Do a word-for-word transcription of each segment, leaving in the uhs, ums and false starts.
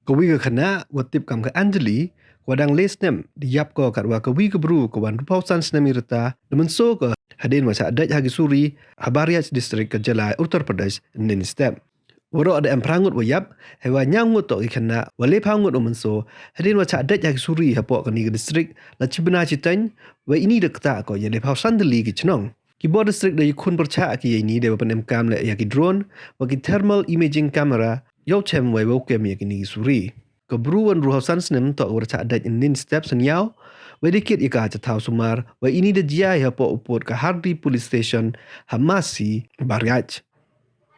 Ka wi ka khynnah wa tip kam ka Anjali, ka wa dang le snem, da yap ko katwa ka wi ka bru ka wa ynru phaw san snem i rta, da mynsaw ko hadien wa chah dait ha ki suri ha Bahraich District ka jylla Uttar Pradesh ynnin i step. Waroh da em phra ngut wa yap, hei wa ñiaw ngut toh ki khynnah, wa le phaw ngut wa mynsaw, hadien wa chah dait ha ki suri hapoh kani ka district, la chi bnai chi taiñ, wa ini da ktah ko ya le phaw san tylli ki chnong. Ki bor district da yakhun pyrchah ki ya ini dei wa pynemkam leh ya ki drone, wa ki thermal imaging camera, yow chem wei wow kem ya kini ki suri. Ka bru wa ynru phaw san snem toh ka wa da chah dait ynnin i step synñiaw, wei da kit ya ka cha thaw sumar, wei ini da jia hapoh u pud ka Hardi Police Station, ha Masi, Bahraich.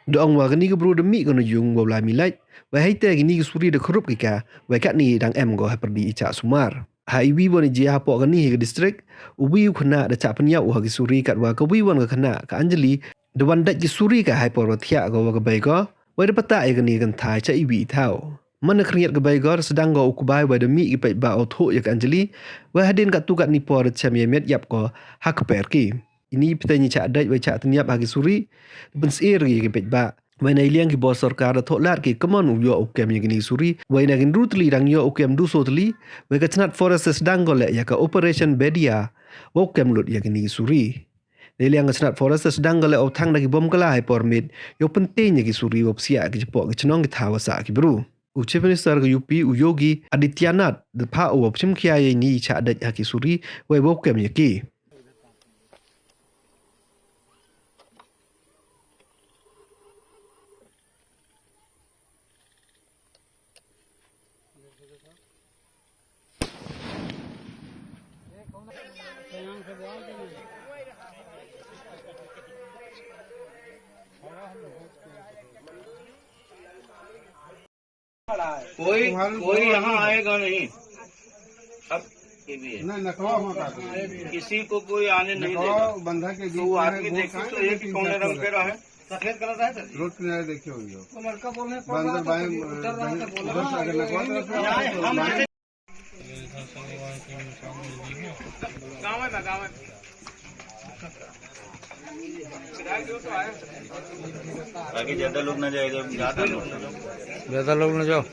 Da ong wa kani ka bru da mih ko na yung wow lai milait, wei heitæ kini ki suri da khyrup ki ka, wei katni dang em ko hapyrdi i chah sumar. Ha iwi won i jia hapoh kani hi ka district, uwi u khynnah da chah pynyaw u ha ki suri katwa ka wi won ka khynnah ka Anjali, da wan dait ki suri ka ha i por wa thiah ko wa ka bei ko, wei da pata ya kani ka kynthai cha iwi i thaw. Man ka khyndiat ka bei ko da sdang ko u kbai wei da mih ki paidbah u thoh ya ka Anjali, wei hadien kattu katni por da chem ya i met yap ko ha ka per ki. Ini pteiñ i chah dait wei chah tynyap ha ki suri, da pynsyier ki ya ki paidbah. Wei na i liang ki bor sorkar da thoh lad ki kammon u yoh u kem ya kini ki suri, wei na ki ynru tylli dang yoh u kem du so tylli, wei ka chnat forest da sdang ko leh ya ka Operation Bedia, wow kem lut ya kini ki suri. Na i liang ka chnat forest da sdang ko leh wow thang da ki bom kala ha i por miet, yow pyntieñ ya ki suri wow psiah ki chapoh ki chnong ki thaw wa sah ki bru. U Chief Minister ka U P u Yogi Adityanath da phah u wow chimkhia ya ini i chah dait ha ki suri, wei wow kem ya ki. कोई, तुम्हारे कोई यहाँ आएगा नहीं। अब ये भी है। नहीं, नकवा होता है। किसी को कोई आने नहीं देगा। बंधा के तो बीच वो में आदमी देखो तो एक कौन रंग पे रहा है? सफेद कलर है सर। रोड किनारे देखे होंगे। वो लड़का बोल रहे हैं, बंदर बाएं, उधर से अगर नकवा तरफ से यहाँ है, हम बाएं। गाँव है ना, गाँव है। ताकि ज्यादा लोग ना जाए, जब ज्यादा लोग ना जाओ।